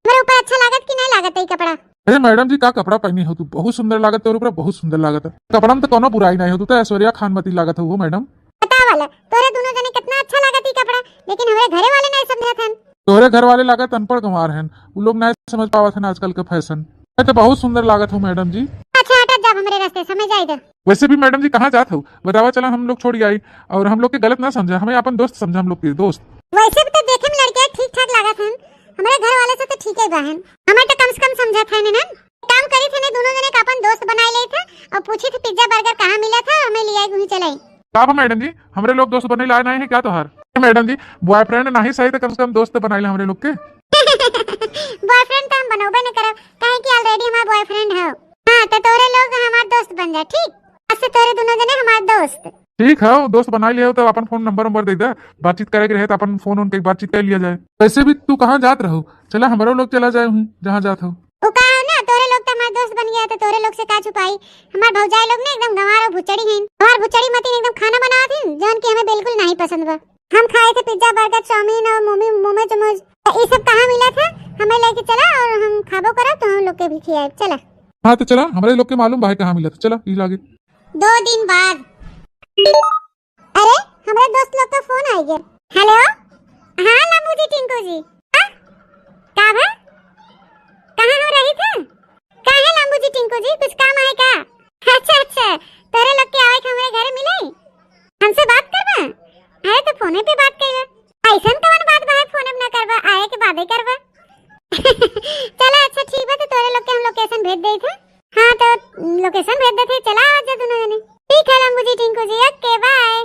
हमारे ऊपर अच्छा लागत कि नहीं लागत है ये कपड़ा? अरे मैडम जी, का कपड़ा पहनी हो तू, बहुत सुंदर लागत तोरे ऊपर, बहुत सुंदर लागत है। कपड़ा में तो कोनो बुराई नहीं हो, तू तो ऐश्वर्या खान मती लागत हो मैडम। बतावा ला, तोरे दोनों जने कितना अच्छा लागत ई कपड़ा, लेकिन हमरे घरे वाले नहीं समझत हन। तोरे घर वाले लागत अनपढ़ गंवार हन, उ लोग नहीं समझ पावत हन आजकल के फैशन। मैं तो बहुत सुंदर लागत हूँ मैडम जी। अच्छा, हटत जाब हमरे रास्ते से, हमें जाए दे। वैसे भी मैडम जी, कहाँ जात हो बतावा, चला हम लोग छोड़ आई, और हम लोग के गलत ना समझा, हमें अपन दोस्त समझा, हम लोग के दोस्त। वैसे भी तो देखे में लड़के ठीक ठाक लागत हन, हमरे घर वाले से तो ठीक है बहन, हमें तो कम से कम समझत है ना। काम करी थे ने दोनों जने का अपन दोस्त बनाए ले थे और पूछी थे पिज्जा बर्गर कहाँ मिला था, हमें ले आई वहीं चलाई। का बा मैडम जी, हमरे लोग दोस्त बने लाए नहीं है क्या तोहार? मैडम जी, बॉयफ्रेंड नहीं सही तो कम से कम दोस्त बनाई ले हमरे लोग के। बॉयफ्रेंड तो हम बनौबे नहीं करब, काहे कि ऑलरेडी हमार बॉयफ्रेंड है। हाँ, तो तोरे लोग हमार दोस्त बन जा, ठीक? आज से तोरे दोनों जने हमार दोस्त। ठीक है, दोस्त बनाई ले हो तो अपन फोन नंबर नंबर दे दे, बातचीत करे के रहे तो अपन फोन उनके बातचीत कर लिया जाए। वैसे भी तू कहाँ जात रहो, चला हमरो लोग चला जाए हुई जहाँ जात हो। उ का है ना, तोरे लोग तो हमार दोस्त बन गया, तो तोरे लोग से का छुपाई? हमार भौजाई लोग ना एकदम गंवार और भुचड़ी हैं। हमार भुचड़ी मतीन एकदम खाना बनावत हैं, जौन कि हमें बिल्कुल नहीं पसंद बा। हम खाए थे पिज्जा, बर्गर, चाउमीन और मोमी-, मोमोज, मोमोज। तो ई सब कहाँ मिला था? हमें लेके चला और हम खाबो करब, तो हम लोग के भी खियाए। चला। हाँ, तो चला, हमरे लोग के मालूम बा है कहाँ मिला था। चला, ई लागे। दो दिन बाद। अरे, हमरे दोस्त लोग का फोन आ गया। हेलो, हाँ लंबू जी, टिंकू जी, हाँ? का भा? कहाँ हो रही थे? का है लंबू जी, टिंकू जी, कुछ काम आए का? अच्छा, अच्छा, तोरे लोग के आवे के हमरे घरे मिले? हमसे बात करबा? अरे, तो फोने पे बात कइला। ऐसन कवन बात बा, फोने पे ना करबा, आए के बादे करबा। चला, अच्छा, ठीक बा, तो तोरे लोग के हम लोकेशन भेज देई थे। हाँ, तो लोकेशन भेज देते, चला आ जा दोनों जने। ठीक है लंबू जी, टिंकू जी, ओके, बाय।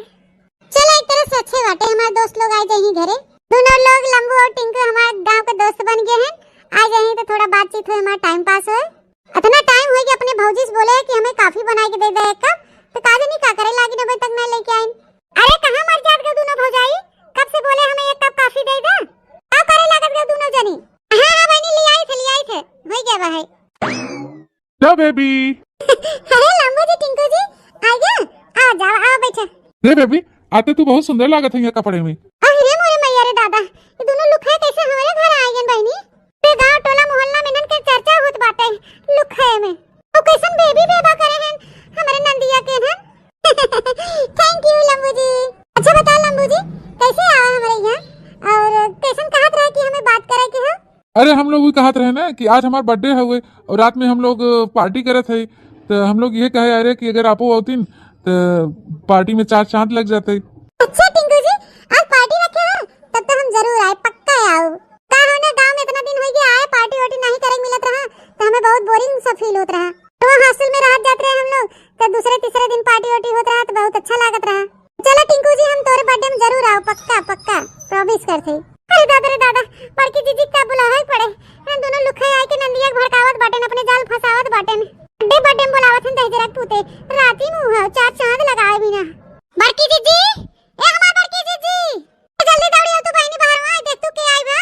चला, एक तरह से अच्छे बाटे, हमारे दोस्त लोग आ जाही घरे। दोनों लोग, लंबू और टिंकू, हमारे गांव के दोस्त बन गए हैं। आ जाही तो थोड़ा बातचीत होए, हमारा टाइम पास होए। इतना टाइम होए कि अपने भौजी से बोले कि हमें कॉफी बना के दे दे एक कप, तो का जानी का करे लागी, अबे तक नहीं लेके आइन। अरे, कहाँ मर जात गए दोनों भौजाई, कब से बोले हमें एक कप कॉफी दे दे, का करे लागत गए दोनों जनी। हाँ, हाँ बहनी, ले आई थे, ले आई थे, हो गया बा है। लो बेबी। अरे लंबू जी, टिंकू जी, आ गया? आ जाओ, आओ बैठे। रे बेबी, आते तू बहुत सुंदर लागत है ये कपड़े में। अरे मोरे मैया रे दादा, ये दोनों लुखाए कैसे हमारे घर आ गए बहनी? पूरे गांव टोला मोहल्ला में इनन के चर्चा होत बाटे लुखाए में। तो कैसन बेबी बेबा करे हैं हमारे नंदिया के हैं। Thank you लंबू जी। अच्छा बताओ लंबू जी, कैसे आवा हमारे यहाँ और कैसन कहत रहा कि हमें बात करे के हो? अरे, हम लोग भी कहत रहे ना कि आज हमार बर्थडे हवे और रात में हम लोग, अ, पार्टी करत हई, तो हम लोग ये कहे अरे कि अगर आपो आवतीन तो पार्टी में चार चांद लग जाते। अच्छा टिंकू जी, आज पार्टी रखे हो, तब तो हम जरूर आए, पक्का आओ। का हो ना, गांव में इतना दिन हो गया आए, पार्टी वार्टी नहीं करे मिलत रहा, तो हमें बहुत बोरिंग सा फील होत रहा। तो हॉस्टल में रहत जात रहे हम लोग, तो दूसरे तीसरे दिन पार्टी वार्टी होत रहा, तो बहुत अच्छा लागत रहा। चला टिंकू जी, हम तोरे बर्थडे में जरूर आओ, पक्का, पक्का, प्रॉमिस करते। अरे दादा रे दादा, बड़की जीजी का बुलावे पड़े। हम दोनों लुखे आए के नंदिया के भड़कावत बाटेन, अपने जाल फंसावत बाटेन। बर्थडे, बर्थडे में बुलावत हन दहिजरा के पूते। राती में हुआ चार चांद लगाए बिना। बड़की जीजी, ए हमार बड़की जीजी, ए जल्दी दौड़ी आओ तो बहनी बाहर आ, देख तू के आई बा।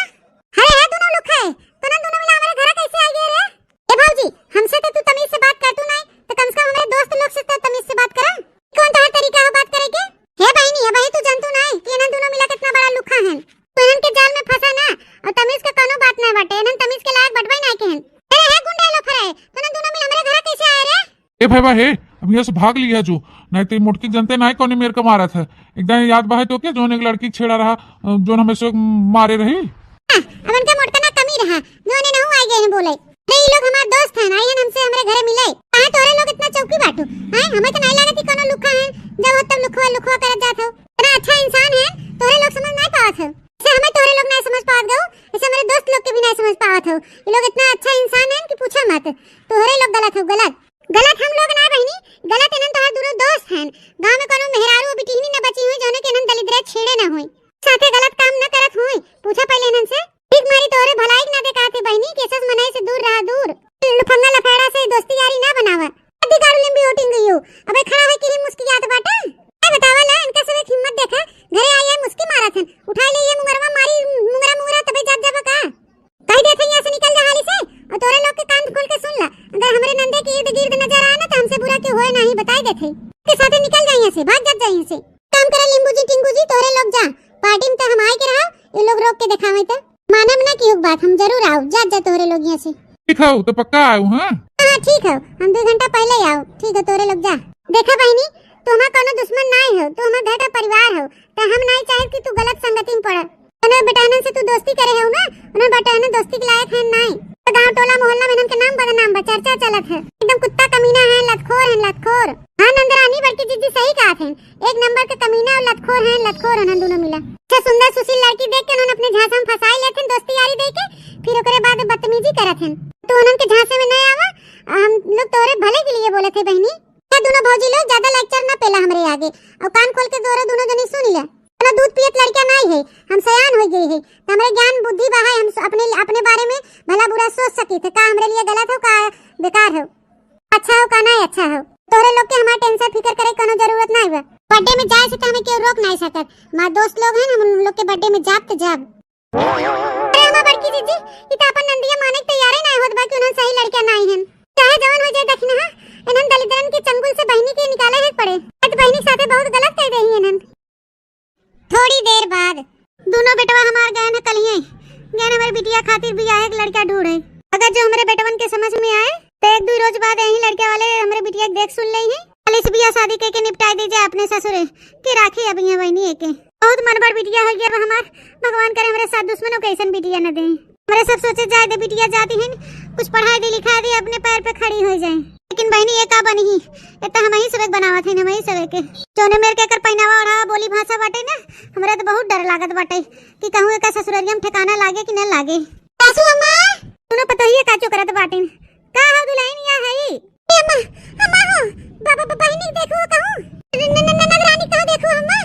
अरे है दोनों लुखे, तोनन दोनों मिला हमारे घर कैसे आ गए रे? ए भौजी, हमसे तो तू तमीज से बात कर तू नहीं, तो कम से कम हमारे दोस्त लोग से तो तमीज से बात करा। कौन तोहार तरीका हो बात करे के? हे बहिनी, अबही तू जनतू नाय कि इन्हन दोनों मिला कितना बड़ा लुखा हन। तू इन्हन के जाल में फंसा ना, और तमीज के कौनो बात ना बाटे, इन्हन तमीज के लायक बटबे ना के हन। अरे हे गुंडा लोफर है, तू इन्हन दोनों मिल हमरे घर कैसे आए रे? ए भैया हे, अब यहाँ से भाग लिया जो, नहीं तो मोटकी जनते ना कौन मेर का मारा था। एकदम याद बा है तो के, जोन एक लड़की छेड़ा रहा, अ, जोन हमें से मारे रही। हाँ, अब उनका मोटका ना कमी रहा, जो उन्हें नहु आ गए हैं बोले। अरे, ई लोग हमार दोस्त हैं, आई हैं हमसे हमरे घरे मिले। काहे तोरे लोग इतना चौकी बाटू? हैं, हमें तो नहीं लागत कि कोनो लुखा हैं, जब हो तब लुखवा लुखवा करत जात हो। इतना अच्छा इंसान है, तोरे लोग समझ नहीं पावत हो। इसे हमें तोरे लोग नहीं समझ पावत गो, इसे मेरे दोस्त लोग के भी नहीं समझ पावत हो। ये लोग इतना अच्छा इंसान है कि पूछो मत। तोरे लोग गलत हो, गलत। गलत हम लोग ना बहिनी, गलत इन्हन तोहर दोनों दोस्त हैं। गांव में कोनो मेहरारू बिटिहनी न बची हुई, जोने के इन्हन दलिद्र छेड़े न हुई। साथे गलत काम न करत हुई, पूछा पहले इन्हन से। ठीक मारी तोहरे भलाई ना देखा थे बहिनी, के सब मनाई से दूर रहा, दूर। लफंगा लफेड़ा से दोस्ती यारी ना बनावा। अति गारू लिम्बी वोटिंग गई हो। अबे खड़ा है कि ही मुस्कियात बाटे। देत है। के साथे निकल जा यहाँ से, भाग जात जा यहाँ से। काम करा लिंबू जी, टिंकू जी, तोहरे लोग जा। पार्टी में तो हम आए के रहा, ये लोग रोक के देखावे तो। मानब ना कि एक बात, हम जरूर आओ, जात जा तोहरे लोग यहाँ से। ठीक हो, तो पक्का आओ, हाँ? हाँ, ठीक हो, हम दो घंटा पहले ही आओ। ठीक हो, तोहरे लोग जा। देखा बहिनी, तू हमार कोनो दुश्मन नाई हो, तू हमार घर का परिवार हो, तो हम नाई चाहे कि तू गलत संगति में पड़े। उन्हें बेटहनन से तू दोस्ती करे हो ना, उन्हें बेटहनन दोस्ती के लायक है नाई। तो गांव टोला मोहल्ला में इनके नाम बदनाम बा, चर्चा चलत है। एकदम कुत्ता कमीना है, लतखोर है, लतखोर। हाँ नंदरानी बड़की जिज्जी सही कहा थे, एक नंबर के कमीना और लतखोर है, लतखोर है दोनों मिला। अच्छा सुंदर सुशील लड़की देख के उन्होंने अपने झांसा में फंसाई लेते हैं दोस्ती यारी दे के, फिर ओकरे बाद बदतमीजी करत हैं। तो उन्हन के झांसे में नहीं आवा, हम लोग तोरे भले के लिए बोले थे बहनी। क्या दोनों भौजी लोग ज्यादा लेक्चर ना पेला हमरे आगे, और कान खोल के दोनों दोनों जनी सुन ले। इतना दूध पियत लड़का नहीं है, हम सयान हो गए है, तो हमरे ज्ञान बुद्धि बा है, हम अपने अपने बारे में भला बुरा सोच सकी थे, का हमरे लिए गलत हो, का बेकार हो, अच्छा हो, का नहीं अच्छा हो। तोरे लोग के हमार टेंशन फिकर करे कोनो जरूरत नहीं बा। बर्थडे में जाए से तो हमें केहू रोक नहीं सकत। हमार दोस्त लोग हैं, हम उन लोग के बर्थडे में जाब तो जाब। अरे हमार बड़की जीजी, ई तो अपन नंदिया माने के तैयारे नहीं होत बा कि उन्हन सही लड़का नहीं हैं। चाहे जवन हो जाए दखिनहा, इन्हन दलिद्रन के चंगुल से बहिनी के निकाले ही पड़े। आज बहिनी के साथे बहुत गलत कर रही इन्हन। थोड़ी देर बाद दोनों बेटवा हमार गए न कलिए, गए न हमारे बिटिया खातिर बियाह एक लड़का ढूंढे। अगर जो हमरे बेटवन के समझ में आए तो एक दो रोज बाद यही लड़का वाले हमरे बिटिया के देख सुन ले ही। कल इस बियाह शादी के, के निपटाई दीजिए अपने ससुरे के राखी अब यहाँ बहनी है के। बहुत मनबड़ बिटिया हो गया अब हमार। भगवान करे हमरे साथ दुश्मनों के ऐसन बिटिया न दे। हमरे सब सोचे जाए दे बिटिया जाती है, कुछ पढ़ाई दे लिखा दे, अपने पैर पे खड़ी हो जाए। लेकिन बहनी ये का बनी ही, ये तो हम ही सबक बनावत है, हम ही सबक के। जौने मेर के एकर पहनावा ओढ़ावा बोली भाषा बाटे ना, हमरा तो बहुत डर लागत बाटे कि कहूँ एकर ससुररिया में ठिकाना लागे कि न लागे। सासू अम्मा, सुनो पतोहिए का चुकरत बाटे। का हो दुल्हनिया है? ए अम्मा, अम्मा हो, बाबा, बा-, बहिनी देखो कहूँ। न-, न-, न-, ननद रानी कहाँ देखो अम्मा?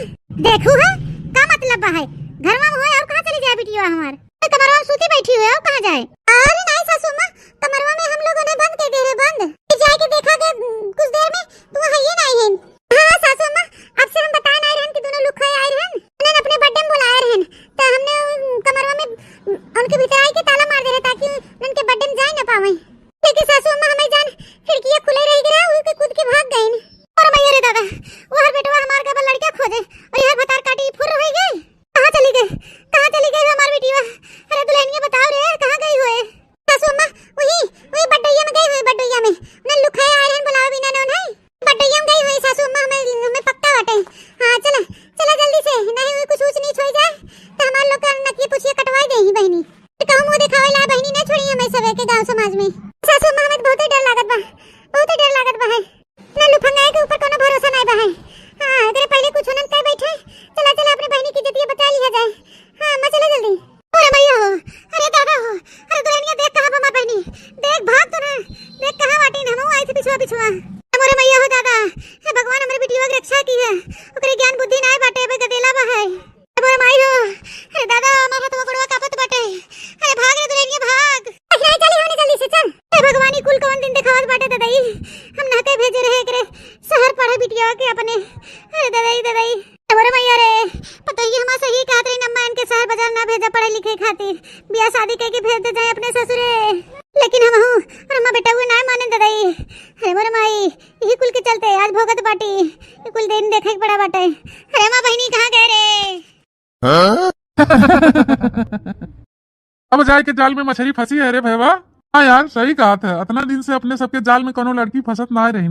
देखो है? का मतलब बा है? घरवा में होए और कहाँ चली जाए बिटिया हमार? तो कमरवा में सूती बैठी हुई है और कहाँ जाए? अरे नहीं सासू अम्मा, कमरवा में हम लोगों ने बंद कर दे रहे, बंद। फिर जाए के देखा गया, उम, कुछ देर में तो वो है ये नहीं है। हाँ सासू अम्मा, आपसे हम बताए नहीं रहन कि दोनों लोग खाए आए रहन। उन्होंने अपने बर्थडे में बुलाए रहन, तो हमने उम, कमरवा में उम, उनके भीतर आए के ताला मार दे रहे ताकि उनके बर्थडे में जाए ना पावे। लेकिन सासू अम्मा हमें जान खिड़किया खुले रह गया, उनके कूद के भाग गए। और मैया रे दादा, वो हर बेटवा हमार का लड़का खोजे और यह भतार काटी फुर हो गई। कहाँ चली गई, कहाँ चली गई हमार बिटिया? अरे दुल्हनिया बताओ रे, कहाँ गई हुए? सासू अम्मा, वही, वही बड्डोइया में गई हुई, बड्डोइया में। उन्हें लुखाए आए हैं, बुलावे बिना ने उन्हें। बड्डोइया में गई हुई सासू अम्मा, हमें, हमें पक्का बाटे। हाँ, चला, चला जल्दी से, नहीं हुई कुछ ऊंच नीच हो जाए, तो हमार लोग का नकिए पुछिए कटवाई दे ही बहनी। तो कहूँ मुँह दिखावे ला बहनी नहीं छोड़ी हमें सब के गाँव समाज में। सासू अम्मा, हमें तो बहुते डर लागत बा, बहुते डर लागत बा है। ना लुफंगाए के ऊपर कोनो भरोसा नाय बा है। हाँ, एकरे पहले कुछ होनन कर बैठे। चला, चला, अपने बहिनी की इज्जतिया बचा लिया जाए। हाँ, अम्मा, चला जल्दी। अरे मैया हो, अरे दादा हो, अरे दुल्हनिया देख कहाँ बा हमार बहिनी, देख भाग तो ना, देख कहाँ बाटी ना, हम आई थे पिछुआ पिछुआ। अरे मैया हो दादा, हे भगवान हमरे बिटिया की रक्षा की है, ओकरे ज्ञान बुद्धि नाय बाटे, अबे गदेला बा है। अरे माई हो, अरे दादा, हमार हथवा गोड़वा कांपत बाटे। अरे भाग रे दुल्हनिया, भाग। अरे चली, हमने जल्दी से चल। हे भगवान, ई कुल कौन दिन देखावत बाटे ददई? हम नहके भेजे रहे एकरे शहर पढ़े बिटिया के अपने। अरे ददई, ददई। अरे मैया रे, पतोहिया हमार सही कहत रही, अम्मा इनके शहर बाजार ना भेजा पढ़े लिखे खातिर। बियाह शादी कइके भेज दे जाए अपने ससुरे। लेकिन हम हूँ, अरे अम्मा बेटा हुए ना माने ददई। अरे मोरे माई, यही कुल के चलते आज भोगत बाटी। ये कुल दिन देखे के पड़ा बाटे। अरे अम्मा बहिनी कहाँ गए रे? हाँ? अब जाए के जाल में मछरी फंसी है रे भैया। हाँ यार, सही कहा था, इतना दिन से अपने सबके जाल में कोनो लड़की फंसत ना रही,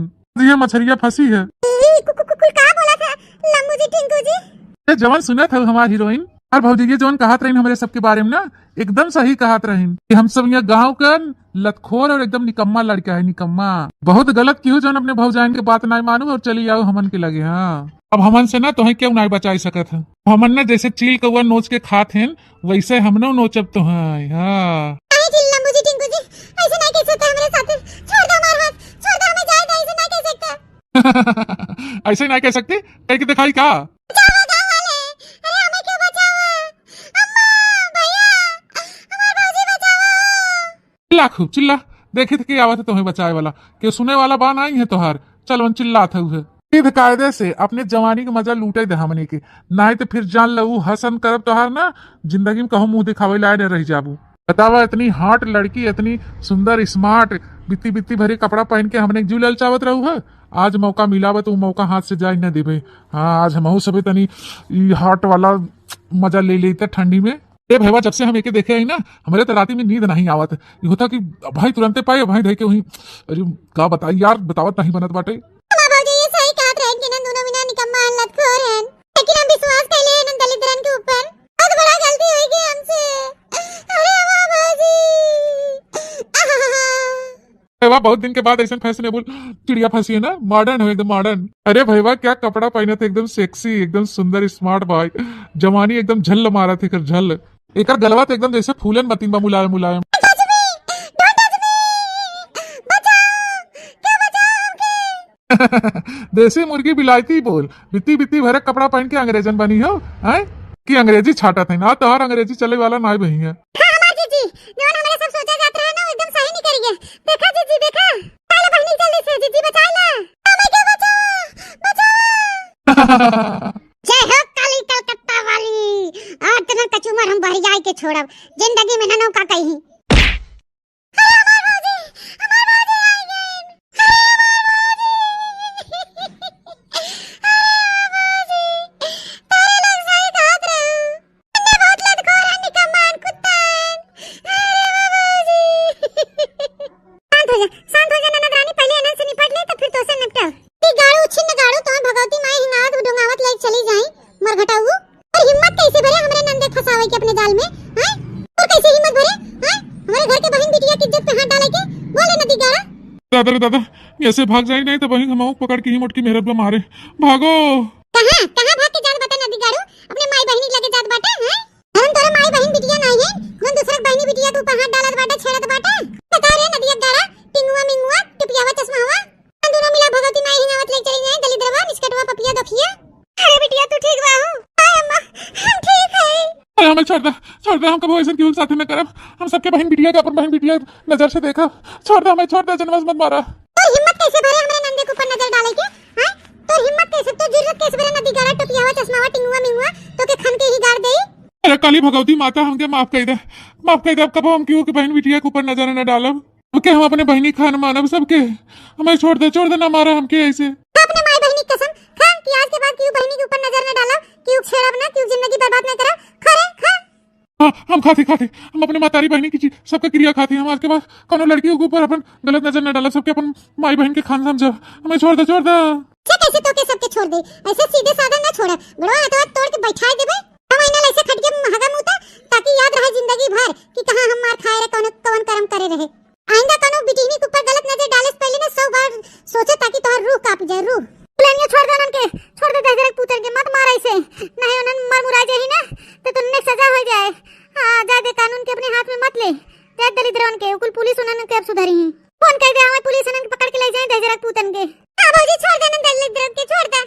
ये मछरिया फंसी है। ई कु-, कु-, कु-, कुल का बोला था लम्बू जी, टिंकू जी? ये जवन सुनत है हमार हीरोइन और भौजी, ये जवन कहत रही हमरे सबके बारे में ना, एकदम सही कहत रही कि हम सब यहाँ गाँव का लतखोर और एकदम निकम्मा लड़का है, निकम्मा। बहुत गलत किहू जौन अपने भौजाइन के बात नाय मानू और चली आओ हमन के लगे। हाँ, अब हमन से ना तोहे केहू नाय बचाई सकत है। हमन ना जैसे चील कौआ नोच के खात हैं, वैसे हमनो नोचब तोहे। हाँ। नहीं जी, लम्बू जी, टिंकू जी, ऐसे नहीं कह सकते हमरे साथ। छोड़ दो हमारा हाथ, छोड़ दो, हमें जाए दो, ऐसे नहीं कह सकते। ऐसे नहीं कह सकते, कह के दिखाई का? बचाओ गाँव वाले, अरे हमें क्यों बचाओ? अम्मा, भैया, हमार भौजी बचाओ। चिल्ला खूब चिल्ला, देखी थे के आवत है तुम्हें बचाए वाला, के सुने वाला बा नाई है तोहार। चल वन चिल्लात है उहे। सीध कायदे से अपने जवानी के मजा लूटे दे हमनी के, नाई तो फिर जान लो ऊ हसन करब तोहार ना, जिंदगी में कहूँ मुँह दिखावे लाए न रह जाबू। बतावा, इतनी hot लड़की, इतनी सुंदर, smart, बित्ती बित्ती भरे कपड़ा पहन के हमने जीव ललचावत रहू है। आज मौका मिला बा तो उ मौका हाथ से जाए न देबे। हाँ, आज हमहू सबे तनी ई hot वाला मजा ले लेते ठंडी में। ए भैया, जब से हम एके देखे हई ना, हमरे तो राती में नींद नहीं आवत। ये होता कि भाई तुरंते पाए, भाई धई के वहीं, अरे का बताई यार, बतावत नहीं बनत बाटे। हमार भौजी ये सही कहत रहे कि ना दोनों बिना निकम्मा हल्लत खोर हैं, लेकिन हम विश्वास कैले हैं ना दलिद्रन के ऊपर। बहुत बड़ा गलती हो गई हमसे। अरे हमार भौजी। ए वाह, बहुत दिन के बाद ऐसन fashionable चिड़िया फंसी है ना, modern हो एकदम modern। अरे भैया, क्या कपड़ा पहने थे, एकदम sexy, एकदम सुंदर, smart भाई। जवानी एकदम झल्ल मारा थे, एकर झल्ल। एकर गलवा तो एकदम जैसे फूलन मतीन बा, मुलायम मुलायम। Don't touch me! Don't touch me! बचाओ! क्या बचाओ हमके? देसी मुर्गी बिलायती बोल, बित्ती बित्ती भरे कपड़ा पहन के अंग्रेजन बनी हो, हैं? कि अंग्रेजी छाटत है ना, तोहार अंग्रेजी चले वाला नाय बही है। हाँ, हमार जीजी, जवन हमरे सब सोचा जात रहे ना, वो एकदम सही निकल गया। देखा जीजी, देखा। चल बहिनी, जल्दी से जीजी बचाई ना। हमें क्या बचाओ, बचाओ। जय हो काली कलकत्ता वाली। आज तना कचूमर हम बहरियाई के छोड़ब, जिंदगी में ननौ का कही। अरे हमार भौजी, हमार भौजी आई गईन। अरे हमार भौजी। अरे हमार भौजी। तारे लोग सही कहत रहू। अन्ने बहुत लतखोर है, निकम्मान कुत्ता है। अरे हमार भौजी। शांत हो जा, शांत हो जा ननद रानी, पहले इनन से निपट ले, तब फिर तोसे निपटा। ई गाड़ू, छिन्न गाड़ू, तोहर भगवती माई हिंगावत डोंगावत लेके चली जाई, मरघटाऊ। और हिम्मत कैसे भरे हमरे नंदे फंसावे के अपने जाल में, हैं? और कैसे हिम्मत भरे, हैं? हमारे घर के बहन बिटिया की इज्जत पे हाथ डाले के? बोले नदी गाड़ा। दादा रे दादा, ऐसे भाग जाई नहीं तो वहीं हम पकड़ के ही मोटकी मेहरत पे मारे। भागो। कहाँ, कहाँ भाग के जात बाटे नदी गाड़ू? अपने माई बहिनी लगे जात बाटे, हैं? हम तोरे माई बहिन बिटिया नहीं है, हम दूसरे के बहिनी बिटिया के ऊपर हाथ डालत बाटे, छेड़त बाटे। बता रे नदिया गाड़ा, टिंगुआ मिंगुआ, टुपियावा चश्मावा। हम दोनों मिला भगवती माई हिंगावत लेके चली जाए, दलिद्रवा, निचकटवा, पपिया, दोखिया। अरे बिटिया, तू ठीक बा हो? हाय अम्मा, हम ठीक है। अरे हमें छोड़ दे, छोड़ दे, हम कबो ऐसन केहू के साथे न करब। हम सबके बहिन बिटिया के अपन बहिन बिटिया नजर से देखब। छोड़ दे हमें, छोड़ दे, जनवस मत मारा। तोर हिम्मत कैसे भरे हमरे नंदे के ऊपर नजर डाले के? हाँ? तोर हिम्मत कैसे, तोर जुर्रत कैसे भरे नदी गाड़ा, टोपियावा, चश्मावा, टिंगुआ मिंगुआ, तो के खन के ही गाड़ देई? अरे काली भगवती माता, हमके माफ कर दे, माफ कर दे। अब कबो हम केहू के बहिन बिटिया के ऊपर नजर न डालब। ओके, हम अपने बहिनी खान मानब सबके। हमें छोड़ दे, छोड़ दे, ना मारा हमके ऐसे। खा अपने माई बहिनी की कसम, खा कि आज के बाद केहू बहिनी के ऊपर नजर न डालब, केहू छेड़ब ना, केहू जिंदगी बर्बाद न करब। खा रे, खा। हाँ, हम खाते, खाते, हम अपने मतारी बहिनी की चीज, सबका क्रिया खाते। हम आज के बाद कोनो लड़की के ऊपर अपन गलत नजर न डालब, सबके अपन माई बहिन के खान समझब। हमें छोड़ दे, छोड़ दे। अच्छा, कैसे तो के सबके छोड़ दे, ऐसे सीधे साधा ना छोड़ब, बड़वा हाथवा तोड़ के बैठाए देबे। हम इन्हें ऐसे खटिया में महगा मुता, ताकि याद रहे जिंदगी भर कि कहाँ हम मार खाए रहे, कौन, कौन कर्म करे रहे। आइंदा कौनो बिटिहनी के ऊपर गलत नजर डाले से पहले ना सौ बार सोचे, ताकि तोहर रूह कांप जाए, रूह। दुल्हनिया छोड़ दे उनके, छोड़ दे दहिजरा के पूतन के, मत मार ऐसे, नहीं उन्हन मर मुरा जाही ना, तो तुन्ने के सजा हो जाए। हाँ, जा दे, कानून के अपने हाथ में मत ले, जा दलिद्रवन के, कुल पुलिस उन्हन के अब सुधारी ही। फोन कर दे, हमें पुलिस उन्हन के पकड़ के ले जाए दहिजरा के पूतन के। हाँ भौजी, छोड़ दे ना दलिद्रवन के, छोड़ दे,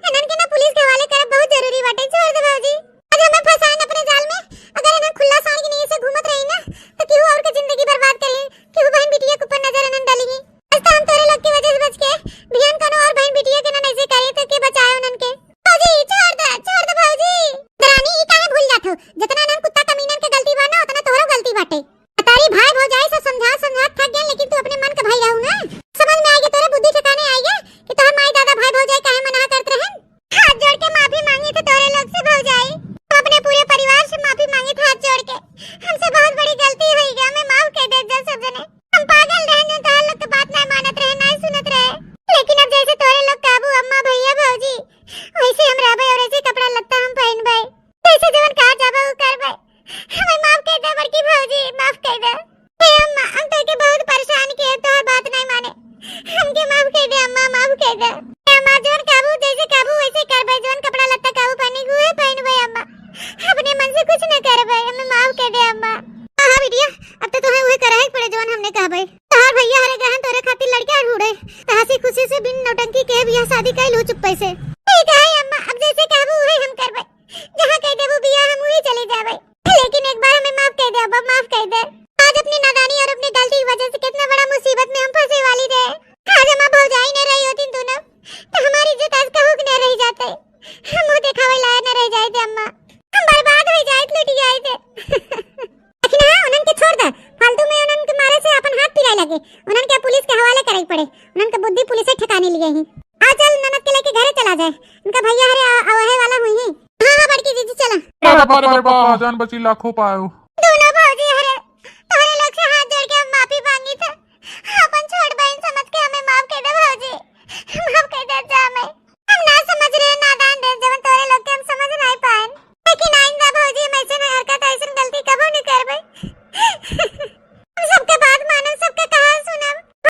इन्हन के ना पुलिस के हवाले करब बहुत जरूरी बाटे, छोड़ दे भौजी। आज हमें फंसाइन अपने जाल में। अगर इन्हें खुला साड़ी के नीचे घूमत रही ना, तो केहू और के जिंदगी बर्बाद करी, केहू बहन बिटिया के ऊपर नजर इन्हें डाली। आज तो हम तोरे लोग की वजह से बच के, भियान कोनो और बहन बिटिया के ना ऐसे करे तो के बचाए उन्हन के। भौजी, छोड़ दे, छोड़ दे भौजी। दरानी, ई काहे भूल जात हो? जितना इन्हन कुत्ता कमीनन के गलती बा ना, उतना तोहरो गलती बाटे। तारी भाई भौजाई से समझा समझा थक गए, लेकिन तू अपने मन के भाई रहू ना। समझ में आ गया, तोरे बुद्धि ठिकाने आ गया कि तोहर माई दादा भाई भौजाई काहे मना करत रहन। हाथ जोड़ के माफी मांगी थे तोरे लोग से भौजाई, हम अपने पूरे परिवार से माफी मांगी थे हाथ जोड़ के। हमसे बहुत बड़ी गलती हो गया, हमें माफ कर दे जा सब जने। हम पागल रहन जो तोहर लोग के बात नहीं मानत रहे, नहीं सुनत रहे, लेकिन अब जैसे तोरे लोग काबू अम्मा भैया भौजी, वैसे हम रहबे और ऐसे कपड़ा लत्ता हम पहनबे, जैसे जवन कहा जाबे वो करबे। हमें माफ कर दे बड़की भौजी, माफ कर दे। हे अम्मा, हम तोके बहुत परेशान किए, तोहर बात नहीं माने। हमके माफ कर दे अम्मा, माफ कर दे। हे अम्मा, जौन काबू, जैसे काबू वैसे करबे, जौन कपड़ा लत्ता काबू पहने के उहे पहनबे अम्मा। अपने मन से कुछ न करबे, हमें माफ कर दे अम्मा। हाँ बिटिया, अब तो तोहे उहे करहे के पड़े जौन हमने कहबे। तोहार भैया हरे गहन तोरे खातिर लड़का ढूंढे, तो हंसी खुशी से बिन नौटंकी के बियाह शादी कैल हो चुप्पे से। ठीक है अम्मा, अब जैसे कहबू उहे हम करबे। जहाँ कह देबू बियाह हम उहे चले जाबे। लेकिन एक बार हमें माफ कर दे अब्बा, माफ कर दे। आज अपनी नादानी और अपनी गलती की वजह से कितना बड़ा मुसीबत में हम फंसे वाली रहे। आज हम भौजाई न रही होती दोनों, तो हमारी इज्जत आज कहूँ की न रह जाते। हम मुंह दिखावे लायक न रह जाते अम्मा, हम बर्बाद हो जाए, लुट जाए थे। लेकिन हाँ, उन्हन के छोड़ उन्हन के पुलिस के हवाले करे के पड़े, उन्हन के बुद्धि पुलिस ठिकाने लिए ही। आ चल, ननद के लेके घरे चला जाए, इनका भैया हरे आ-, आवहे वाला हुई ही। हाँ हाँ बड़की जीजी चला। अरे बाप रे बाप, जान बची लाखों पायो। दोनों